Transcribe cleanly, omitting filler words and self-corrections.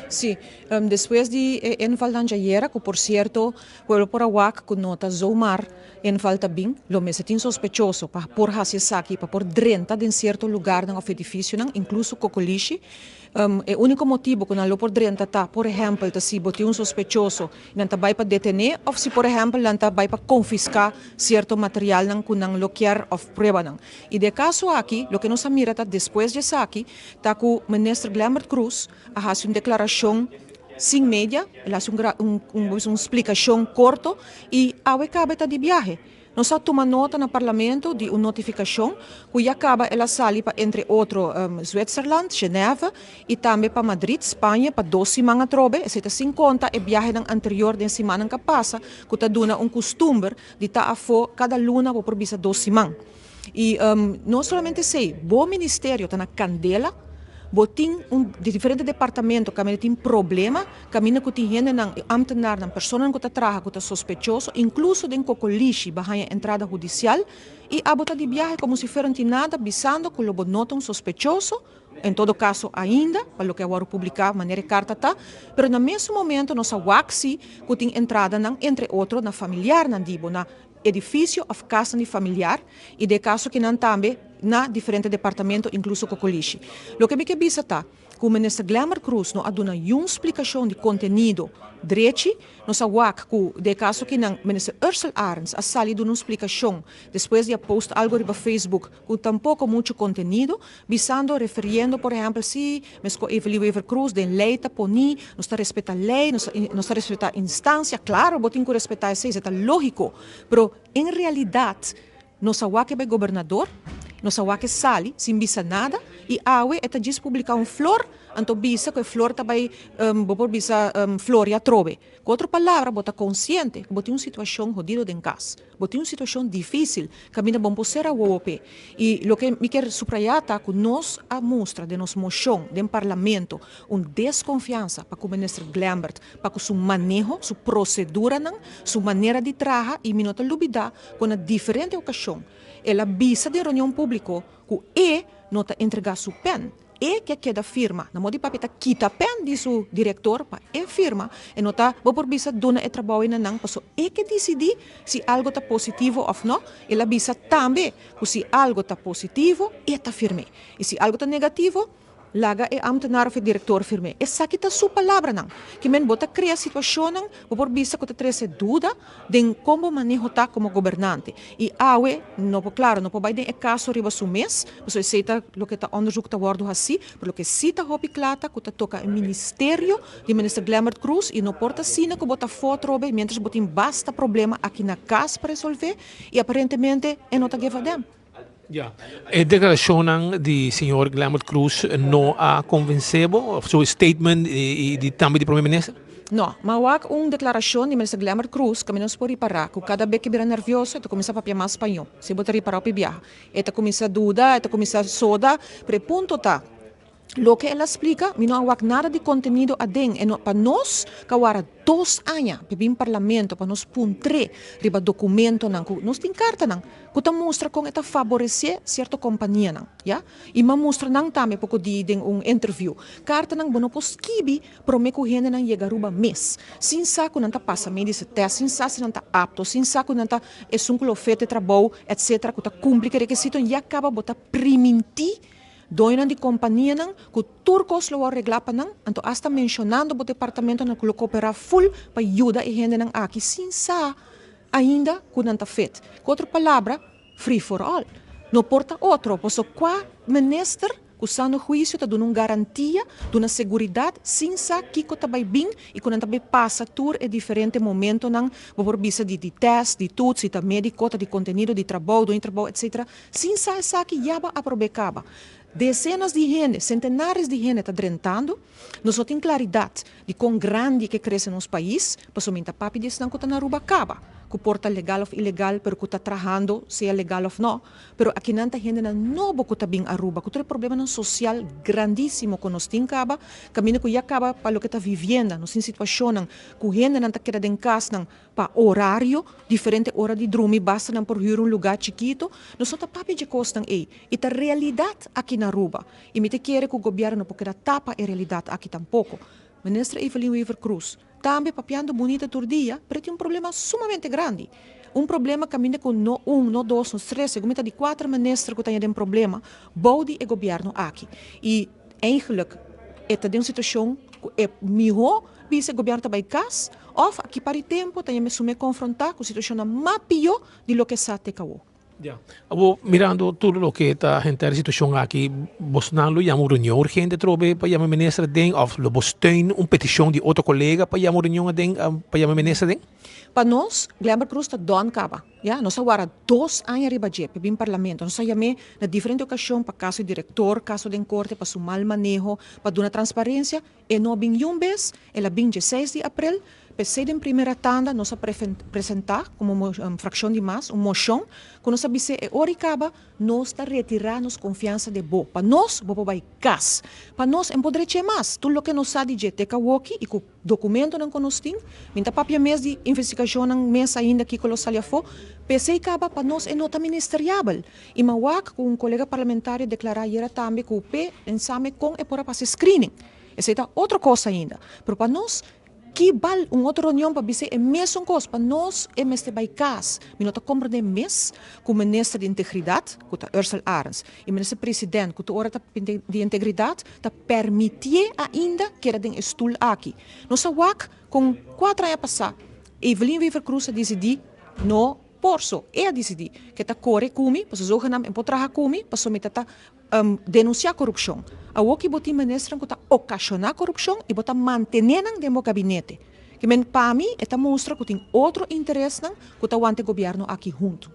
Si, despues di e inval nan djayera, ku por sierto pueblo por a wak ku no ta zomaar inval ta bin, lo mester tin sospechoso pa por hasi esaki, pa por drenta den sierto lugarnan òf edifisionan, inkluso Kokolishi. E úniko motibu ku nan lo por drenta ta, por ehèmpel, ta si bo tin un sospechoso i nan ta bai pa detené òf si por ehèmpel nan ta bai pa konfiská sierto materialnan ku nan lo kier òf pruebanan. I den e kaso aki, loke nos a mira ta despues di esaki ta ku Minister Glenbert Croes a hasi un deklarashon sin media, el a hasi un un splikashon korto i awe kaba e ta di biahe. Nos a tuma nota na Parlamento di un notifikashon ku ya kaba el a sali pa entre otro Zwitserland, Genève i tambe pa Madrid, Spaña pa dos siman atrobe, esei ta sin konta e biahenan anterior den simannan ku a pasa ku ta duna un kustumber di ta afó kada luna bo por bisa dos siman. I no solamente esei, bo ministerio ta na kandela, bo tin un di diferente departamento kaminda tin problema, kaminda ku tin hendenan, ambtenarnan, personanan ku ta traha ku ta sospechoso, inkluso den kokolishi bo haña entrada hudisial i abo ta di biahe komo si fuera no tin nada bisando ku lo bo no ta un sospechoso, en todo kaso ainda pa loke a wòrdu publiká manera e karta ta, pero na mesun momento nos a wak si ku tin entradanan entre otro na familiarnan di bo, na edifisio òf kasnan di familiar i den e kaso kinan tambe na diferente departamento inkluso Kokolishi. Loke mi ke bisa ta ku Minister Glenbert Croes no a duna yun splikashon di kontenido drechi. Nos a wak ku den e kaso kinan Minister Ursell Arends a sali duna un splikashon despues di a post algo riba Facebook ku tampoko muchu kontenido, bisando, referiendo por ehèmpel si Mesko Evelie Wever-Croes den lei ta poni, nos ta respeta lei, nos nos ta respeta instansia, klaro bo tin ku respeta esei, esei ta lógiko, pero en realidat nos a wak e bai gobernador, nos a wak e sali sin bisa nada i awe e ta djis publiká un flor, anto bisa ku e flor ta bai bo por bisa floria atrobe. Ku otro palabra bo ta konsiente ku bo tin un situashon hodido den kas. Bo tin un situashon difísil kaminda bo no por sera wowo p'e. I loke mi kier suprayá ta ku nos a mustra den nos moshon den Parlamento un deskonfiansa pa ku Minister Glenbert pa ku su maneho, su proseduranan, su manera di traha i mi no ta lubidá ku na diferente okashon el a bisa den reunion públiko ku e no ta entregá su pèn. E ke keda firma. Na modo di papia ta kita pen di su director pa e firma. E no ta, bo por bisa duna e trabou ei na nan paso e ke dicidi si algo ta positivo of no. El a bisa tambe cu si algo ta positivo e ta firm'é y si algo ta negativo laga e ambtenaar of e director firm'é. Esaki ta su palabranan. Ki men bo ta crea situacionnan bo por bisa cu ta trece duda den kon bo maneho ta komo gobernante. I awe no por klaro, no por bai den e kaso riba su mes, pasobra esei ta loke ta onderzoek ta wòrdu hasí, pero loke sí ta hopi kla ta ku ta toka e ministerio di Minister Glenbert Croes i no por ta asina ku bo ta afó atrobe miéntras bo tin basta problema aki na kas pa resolvé i aparentemente e no ta give a damn. Ya. E deklarashonnan di señor Glenbert Croes no a konvensé bo òf su statement i di tambe di prome minister? No, ma wak un deklarashon di minister Glenbert Croes kaminda nos por ripará ku kada bes ke bira nervioso e ta kuminsá papia mas spañó. Si bo ta ripará hopi biaha e ta kuminsá duda, e ta kuminsá soda, pero e punto ta, Loke el a splika, mi no a wak nada di kontenido aden e no pa nos ka wara dos aña pa bin parlamento pa nos puntr'é riba dokumentonan ku nos tin kartanan ku ta mustra kon e ta faboresé sierto kompanianan ya i m'a mustra nan tambe poko di den un interview kartanan bo no por skibi promé ku hendenan yega Aruba mes sin sa ku nan ta pasa medische test sin sa si nan ta apto sin sa ku nan ta esun ku lo oferte trabou etcetera ku ta kumpli ku e rekisitonan ya kaba bo ta primintí Doñonan di kompanianan ku tur kos lo wou reglá pa nan, anto asta menshonando bo departamentonan ku lo koperá ful pa yuda e hendenan aki sin sa ainda ku nan ta fit. Ku otro palabra, free for all. No por ta otro, paso kua minister ku sano huisio ta duna un garantia, duna seguridat sin sa kiko ta bai bin i ku nan ta bai pasa tur e diferente momentonan, bo por bisa di di tèst, di toets, si ta médiko, ta di kontenido di trabou, doño di trabou, etcetera. Sin sa esaki ya bo a aprob'é kaba. Desenas di hende, sentenares di hende ta drentando. Nos no tin klaridat di kon grandi ke krese nos pais, pasobra mi ta papia di esnan ku ta na Aruba kaba, ku por ta legal òf ilegal, pero ku ta trahando, sea legal òf no. Pero akinan ta hendenan nobo ku ta bin Aruba, ku tur e problemanan sosial grandísimo ku nos tin kaba, kaminda ku ya kaba pa loke ta vivienda, nos tin situashonnan ku hendenan ta keda den kasnan Pa orario, diferente ora di drumi basta nan por hür un lugá chikito. Nos no ta papia dje kosnan ei. I ta realidat aki na Aruba. I mi ta kere ku gobièrnu no por keda tapa e realidat aki tampoko. Minister Evelyn Wever-Croes, tambe papiando bunita tur dia, pero tin un problema sumamente grandi. Un problema caminda cu no un, no dos, no tres, segun mi ta di cuater minister cu ta den problema, bou di e gobierno aki. Y eigenlijk e ta den un situacion cu e miho bisa gobierno ta bay cas, of aki pa tempo ta me sume confronta cu situacion mas pio di loke sa te awor. Ja. Abo mirando tur loke ta henter situacion aki, bosnan lo yama reunion urgente trobe pa yama minister den of lo bo steun un peticion di otro colega pa yama reunion den pa yama minister den? Pa nos, Glenbert Croes ta done caba. Ja, nos a warda 2 aña riba dje, den parlamento. Nos a yam'e na diferente ocasion pa caso di director, caso den corte, pa su mal maneho, pa duna transparencia. E no bin un bes, el a bin 6 di april, p'esey den prome tanda, nos a presenta como fraccion di MAS, un mocion, cu nos a bisa e ora caba, nos ta retira nos confiansa di bo. Pa nos, bo bay cas. Pa nos, no por drecha mas. Tur loke nos sa di te awoki y cu documentonan cu nos tin, mi n' ta papia mes di investigacion mes ainda cu lo sali afo, p'esey caba pa nos e no ta ministeriabel. Y m'a wak cu un colega parlamentario a declara ayera tambe cu P ensame con e por a pasa screening. Esey ta otro cos ainda. Pero pa nos, ki bal un otro reunion pa bisa e mesun cos, pa nos e mester bay cas. Mi no ta comprende mes cu minister di Integridad, cu ta Ursell Arends, y minister president, cu ora ta di Integridad, ta permiti ainda cu den stoel aki. Nos a wak cu 4 aña pasa, Evelyn Wever-Croes a dicidi no porso, e a dicidi cu ta core cu mi, pa zogenaamd e por traha cu mi, pa mi ta denuncia corupcion. Awo cu bo tin minister cu ta ocasiona corupcion y bo ta mantene nan den gabinete. Kiermen pa mi, e ta mustra cu tin otro interesnan cu ta wanta gobierno aki hunto.